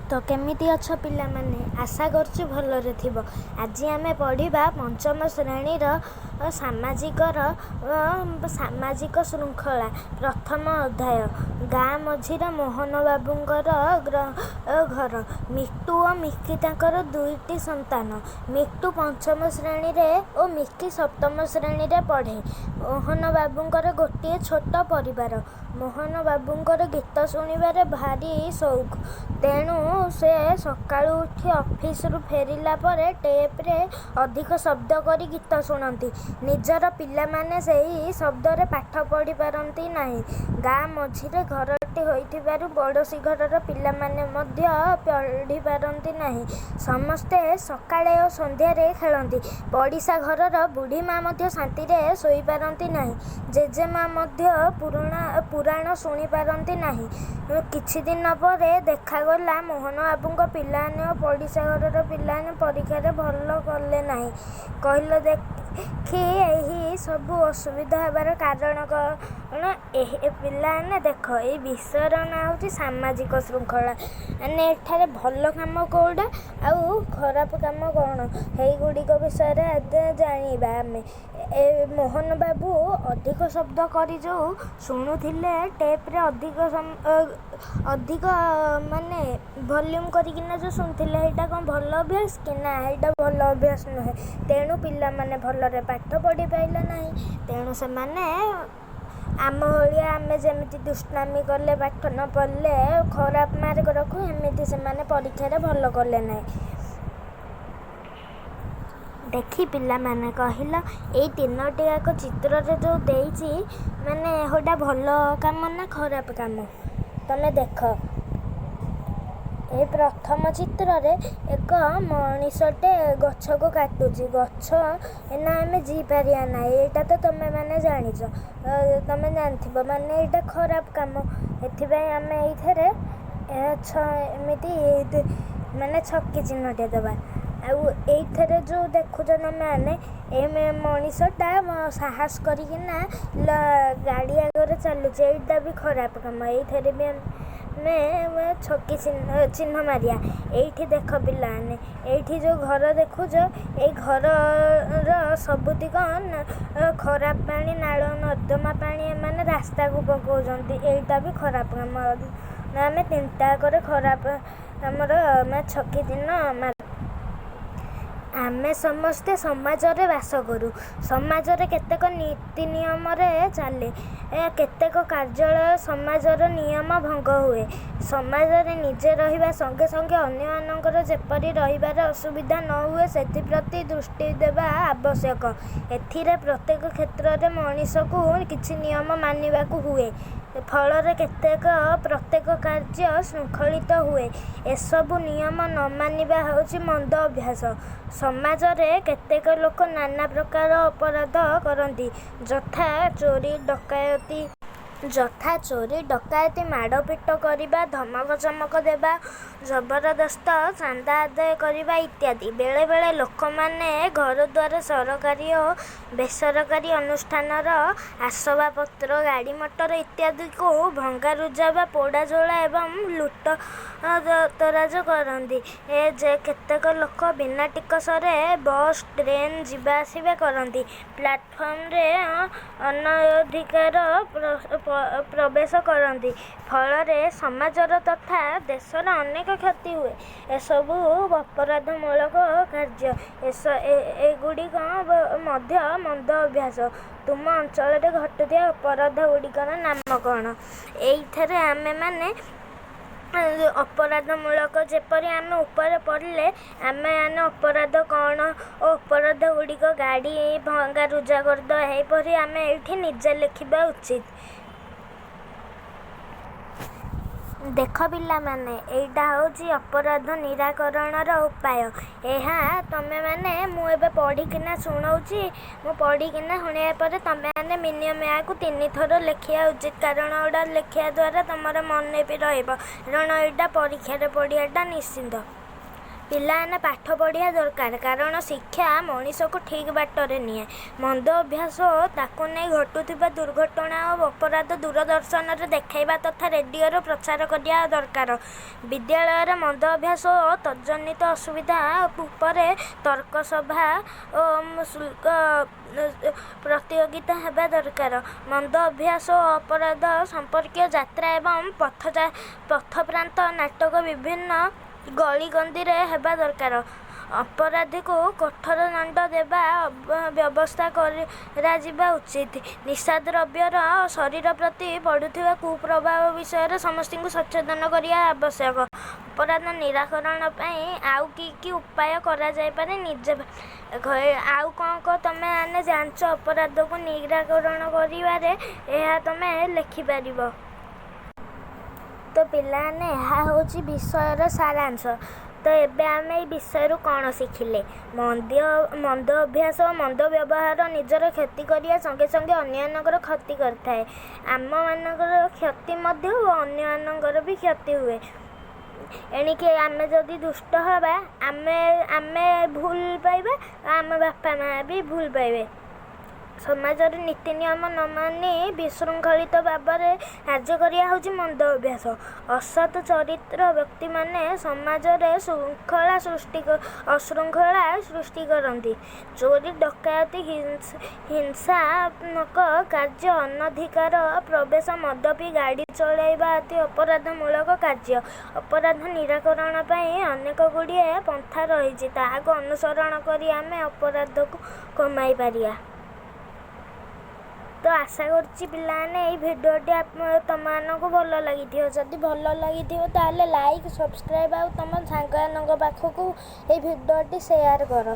ତ କେମିତି ଅଛ ପିଲାମାନେ? ଆଶା କରୁଛି ଭଲରେ ଥିବ। ଆଜି ଆମେ ପଢ଼ିବା ପଞ୍ଚମ ଶ୍ରେଣୀର ସାମାଜିକର ସାମାଜିକ ଶୃଙ୍ଖଳା, ପ୍ରଥମ ଅଧ୍ୟାୟ। ଗାଁ ମଝିରେ ମୋହନବାବୁଙ୍କର ଘର। ମିଟୁ ଓ ମିକି ତାଙ୍କର ଦୁଇଟି ସନ୍ତାନ। ମିଟୁ ପଞ୍ଚମ ଶ୍ରେଣୀରେ ଓ ମିକି ସପ୍ତମ ଶ୍ରେଣୀରେ ପଢ଼େ। ମୋହନବାବୁଙ୍କର ଗୋଟିଏ ଛୋଟ ପରିବାର। ମୋହନବାବୁଙ୍କର ଗୀତ ଶୁଣିବାରେ ଭାରି ସଉକ। ତେଣୁ ସେ ସକାଳୁ ଉଠି ଅଫିସରୁ ଫେରିଲା ପରେ ଟେପରେ ଅଧିକ ଶବ୍ଦ କରି ଗୀତ ଶୁଣନ୍ତି। ନିଜର ପିଲାମାନେ ସେହି ଶବ୍ଦରେ ପାଠ ପଢ଼ିପାରନ୍ତି ନାହିଁ। ଗାଁ ମଝିରେ ଘରଟି ହୋଇଥିବାରୁ ପଡ଼ୋଶୀ ଘରର ପିଲାମାନେ ମଧ୍ୟ ପଢ଼ିପାରନ୍ତି ନାହିଁ। ସମସ୍ତେ ସକାଳେ ଓ ସନ୍ଧ୍ୟାରେ ଖେଳନ୍ତି। ପଡ଼ିଶା ଘରର ବୁଢ଼ୀମା ମଧ୍ୟ ଶାନ୍ତିରେ ଶୋଇପାରନ୍ତି ନାହିଁ। ଜେଜେମା ମଧ୍ୟ ପୁରାଣ ଶୁଣିପାରନ୍ତି ନାହିଁ। କିଛିଦିନ ପରେ ଦେଖାଗଲା, ମୋହନବାବୁଙ୍କ ପିଲାମାନେ ଓ ପଡ଼ିଶା ଘରର ପିଲାମାନେ ପରୀକ୍ଷାରେ ଭଲ କଲେ ନାହିଁ। କହିଲ ଦେଖି, ଏହି ସବୁ ଅସୁବିଧା ହେବାର କାରଣ କ'ଣ? ପିଲାମାନେ ଦେଖ, ଏଇ ବିଷୟର ନାଁ ହେଉଛି ସାମାଜିକ ଶୃଙ୍ଖଳା। ମାନେ ଏଠାରେ ଭଲ କାମ କେଉଁଟା ଆଉ ଖରାପ କାମ କ'ଣ, ଏଇଗୁଡ଼ିକ ବିଷୟରେ ଜାଣିବା ଆମେ। ଏ ମୋହନ ବାବୁ ଅଧିକ ଶବ୍ଦ କରି ଯେଉଁ ଶୁଣୁଥିଲେ ଟେପ୍ରେ, ଅଧିକ ମାନେ ଭଲ୍ୟୁମ୍ କରିକିନା ଯେଉଁ ଶୁଣୁଥିଲେ, ସେଇଟା କ'ଣ ଭଲ ଅଭ୍ୟାସ କି? ନା, ସେଇଟା ଭଲ ଅଭ୍ୟାସ ନୁହେଁ। ତେଣୁ ପିଲାମାନେ ଭଲରେ ପାଠ ପଢ଼ି ପାଇଲେ ନାହିଁ। ତେଣୁ ସେମାନେ ଆମ ଭଳିଆ, ଆମେ ଯେମିତି ଦୁଷ୍ଟାମି କଲେ, ପାଠ ନ ପଢ଼ିଲେ ଖରାପ ମାର୍କ ରଖୁ, ଏମିତି ସେମାନେ ପରୀକ୍ଷାରେ ଭଲ କଲେ ନାହିଁ। ଦେଖି ପିଲାମାନେ, କହିଲ, ଏଇ ତିନୋଟି ଯାକ ଚିତ୍ରରେ ଯେଉଁ ଦେଇଛି, ମାନେ ସେଇଟା ଭଲ କାମ ନା ଖରାପ କାମ? ତମେ ଦେଖ, ଏଇ ପ୍ରଥମ ଚିତ୍ରରେ ଏକ ମଣିଷଟେ ଗଛକୁ କାଟୁଛି। ଗଛ ଏନା ଆମେ ଜିଇପାରିବା ନାହିଁ, ଏଇଟା ତ ତମେମାନେ ଜାଣିଛ, ତମେ ଜାଣିଥିବ। ମାନେ ଏଇଟା ଖରାପ କାମ। ଏଥିପାଇଁ ଆମେ ଏଇଥିରେ ଏମିତି ମାନେ ଛକି ଚିହ୍ନଟେ ଦେବା। ଆଉ ଏଇଥିରେ ଯେଉଁ ଦେଖୁଛ ତମେମାନେ, ଏ ମଣିଷଟା ସାହସ କରିକିନା ଗାଡ଼ି ଆଗରେ ଚାଲୁଛି। ଏଇଟା ବି ଖରାପ କାମ। ଏଇଥିରେ ବି ଆମେ ଛକି ଚିହ୍ନ ମାରିବା। ଏଇଠି ଦେଖ ପିଲାମାନେ, ଏଇଠି ଯେଉଁ ଘର ଦେଖୁଛ, ଏଇ ଘରର ସବୁତିକ ଖରାପ ପାଣି, ନାଳ ନର୍ଦ୍ଦମା ପାଣି ଏମାନେ ରାସ୍ତାକୁ ପକାଉଛନ୍ତି। ଏଇଟା ବି ଖରାପ କାମ। ଆମେ ତିନିଟା ଯାକରେ ଖରାପ ଆମର ଆମେ ଛକି ଚିହ୍ନ। ଆମେ ସମସ୍ତେ ସମାଜରେ ବାସ କରୁ। ସମାଜରେ କେତେକ ନୀତି ନିୟମରେ ଚାଲେ। କେତେକ କାର୍ଯ୍ୟାଳୟ ସମାଜର ନିୟମ ଭଙ୍ଗ ହୁଏ। ସମାଜରେ ନିଜେ ରହିବା ସଙ୍ଗେ ସଙ୍ଗେ ଅନ୍ୟମାନଙ୍କର ଯେପରି ରହିବାରେ ଅସୁବିଧା ନ ହୁଏ, ସେଥିପ୍ରତି ଦୃଷ୍ଟି ଦେବା ଆବଶ୍ୟକ। ଏଥିରେ ପ୍ରତ୍ୟେକ କ୍ଷେତ୍ରରେ ମଣିଷକୁ କିଛି ନିୟମ ମାନିବାକୁ ହୁଏ। ଫଳରେ ପ୍ରତ୍ୟେକ କାର୍ଯ୍ୟ ଶୃଙ୍ଖଳିତ ହୁଏ। ଏସବୁ ନିୟମ ନ ମାନିବା ହେଉଛି ମନ୍ଦ ଅଭ୍ୟାସ। ସମାଜରେ କେତେକ ଲୋକ ନାନା ପ୍ରକାର ଅପରାଧ କରନ୍ତି, ଯଥା ଚୋରି, ଡକାୟତି, ମାଡ଼ପିଟ କରିବା, ଧମକ ଚମକ ଦେବା, ଜବରଦସ୍ତ ଚାନ୍ଦା ଆଦାୟ କରିବା ଇତ୍ୟାଦି। ବେଳେବେଳେ ଲୋକମାନେ ଘରଦ୍ୱାର, ସରକାରୀ ଓ ବେସରକାରୀ ଅନୁଷ୍ଠାନର ଆସବାବପତ୍ର, ଗାଡ଼ିମଟର ଇତ୍ୟାଦିକୁ ଭଙ୍ଗାରୁଜା ବା ପୋଡ଼ାଜଳା ଏବଂ ଲୁଟତରାଜ କରନ୍ତି। କେତେକ ଲୋକ ବିନା ଟିକସରେ ବସ୍, ଟ୍ରେନରେ ଯିବା ଆସିବା କରନ୍ତି, ପ୍ଲାଟଫର୍ମରେ ଅନଧିକାର ପ୍ରବେଶ କରନ୍ତି। ଫଳରେ ସମାଜର ତଥା ଦେଶର ଅନେକ କ୍ଷତି ହୁଏ। ଏସବୁ ଅପରାଧମୂଳକ କାର୍ଯ୍ୟ। ଏଗୁଡ଼ିକ ମଧ୍ୟ ମନ୍ଦ ଅଭ୍ୟାସ। ତୁମ ଅଞ୍ଚଳରେ ଘଟୁଥିବା ଅପରାଧଗୁଡ଼ିକର ନାମ କ'ଣ? ଏଇଥିରେ ଆମେମାନେ ଅପରାଧମୂଳକ, ଯେପରି ଆମେ ଉପରେ ପଢ଼ିଲେ ଆମେମାନେ ଅପରାଧ କ'ଣ ଓ ଅପରାଧ ଗୁଡ଼ିକ, ଗାଡ଼ି ଭଙ୍ଗାରୁଜା କରିଦେବା, ଏହିପରି ଆମେ ଏଇଠି ନିଜେ ଲେଖିବା ଉଚିତ। ଦେଖ ପିଲାମାନେ, ଏଇଟା ହେଉଛି ଅପରାଧ ନିରାକରଣର ଉପାୟ। ଏହା ତମେମାନେ, ମୁଁ ଏବେ ପଢ଼ିକିନା ଶୁଣଉଛି। ମୁଁ ପଢ଼ିକିନା ଶୁଣିବା ପରେ ତମେମାନେ ମିନିମମ୍ ଏହାକୁ ତିନିଥର ଲେଖିବା ଉଚିତ, କାରଣ ଏଗୁଡ଼ା ଲେଖିବା ଦ୍ୱାରା ତମର ମନେ ବି ରହିବ, କାରଣ ଏଇଟା ପରୀକ୍ଷାରେ ପଢ଼ିବାଟା ନିଶ୍ଚିନ୍ତ। ପିଲାମାନେ ପାଠ ପଢ଼ିବା ଦରକାର, କାରଣ ଶିକ୍ଷା ମଣିଷକୁ ଠିକ୍ ବାଟରେ ନିଏ। ମନ୍ଦ ଅଭ୍ୟାସ ଓ ତାକୁ ନେଇ ଘଟୁଥିବା ଦୁର୍ଘଟଣା ଓ ଅପରାଧ ଦୂରଦର୍ଶନରେ ଦେଖାଇବା ତଥା ରେଡ଼ିଓରେ ପ୍ରଚାର କରିବା ଦରକାର। ବିଦ୍ୟାଳୟରେ ମନ୍ଦ ଅଭ୍ୟାସ ଓ ତଜ୍ଜନିତ ଅସୁବିଧା ଉପରେ ତର୍କସଭା ଓ ପ୍ରତିଯୋଗିତା ହେବା ଦରକାର। ମନ୍ଦ ଅଭ୍ୟାସ ଓ ଅପରାଧ ସମ୍ପର୍କୀୟ ଯାତ୍ରା ଏବଂ ପଥପ୍ରାନ୍ତ ନାଟକ ବିଭିନ୍ନ ଗଳିକନ୍ଦିରେ ହେବା ଦରକାର। ଅପରାଧୀକୁ କଠୋର ଦଣ୍ଡ ଦେବା ବ୍ୟବସ୍ଥା କରାଯିବା ଉଚିତ। ନିଶାଦ୍ରବ୍ୟର ଶରୀର ପ୍ରତି ପଡ଼ୁଥିବା କୁପ୍ରଭାବ ବିଷୟରେ ସମସ୍ତଙ୍କୁ ସଚେତନ କରିବା ଆବଶ୍ୟକ। ଅପରାଧ ନିରାକରଣ ପାଇଁ ଆଉ କି କି ଉପାୟ କରାଯାଇପାରେ ନିଜେ ଆଉ କ'ଣ କ'ଣ ତମେ ମାନେ ଜାଣିଛ ଅପରାଧକୁ ନିରାକରଣ କରିବାରେ, ଏହା ତମେ ଲେଖିପାରିବ। ତ ପିଲାମାନେ, ଏହା ହେଉଛି ବିଷୟର ସାରାଂଶ। ତ ଏବେ ଆମେ ଏଇ ବିଷୟରୁ କ'ଣ ଶିଖିଲେ? ମନ୍ଦ ଅଭ୍ୟାସ ଓ ମନ୍ଦ ବ୍ୟବହାର ନିଜର କ୍ଷତି କରିବା ସଙ୍ଗେ ସଙ୍ଗେ ଅନ୍ୟମାନଙ୍କର କ୍ଷତି କରିଥାଏ। ଆମମାନଙ୍କର କ୍ଷତି ମଧ୍ୟ ଓ ଅନ୍ୟମାନଙ୍କର ବି କ୍ଷତି ହୁଏ। ଏଣିକି ଆମେ ଯଦି ଦୁଷ୍ଟ ହେବା, ଆମେ ଭୁଲ ପାଇବା, ଆମ ବାପା ମା' ବି ଭୁଲ ପାଇବେ। ସମାଜରେ ନୀତି ନିୟମ ନ ମାନି ବିଶୃଙ୍ଖଳିତ ଭାବରେ କାର୍ଯ୍ୟ କରିବା ହେଉଛି ମନ୍ଦ ଅଭ୍ୟାସ। ଅସତ୍ ଚରିତ୍ର ବ୍ୟକ୍ତିମାନେ ସମାଜରେ ଶୃଙ୍ଖଳା ସୃଷ୍ଟି ଅଶୃଙ୍ଖଳା ସୃଷ୍ଟି କରନ୍ତି। ଚୋରି, ଡକାୟତି, ହିଂସାତ୍ମକ କାର୍ଯ୍ୟ, ଅନଧିକାର ପ୍ରବେଶ, ମଦ ପିଇ ଗାଡ଼ି ଚଳାଇବା ଆଦି ଅପରାଧମୂଳକ କାର୍ଯ୍ୟ। ଅପରାଧ ନିରାକରଣ ପାଇଁ ଅନେକଗୁଡ଼ିଏ ପନ୍ଥା ରହିଛି, ତାହାକୁ ଅନୁସରଣ କରି ଆମେ ଅପରାଧକୁ କମାଇ ପାରିବା। ତ ଆଶା କରୁଛି ପିଲାମାନେ, ଏଇ ଭିଡ଼ିଓଟି ତମମାନଙ୍କୁ ଭଲ ଲାଗିଥିବ। ଯଦି ଭଲ ଲାଗିଥିବ, ତାହେଲେ ଲାଇକ୍, ସବସ୍କ୍ରାଇବ୍ ଆଉ ତମ ସାଙ୍ଗମାନଙ୍କ ପାଖକୁ ଏଇ ଭିଡ଼ିଓଟି ସେୟାର କର।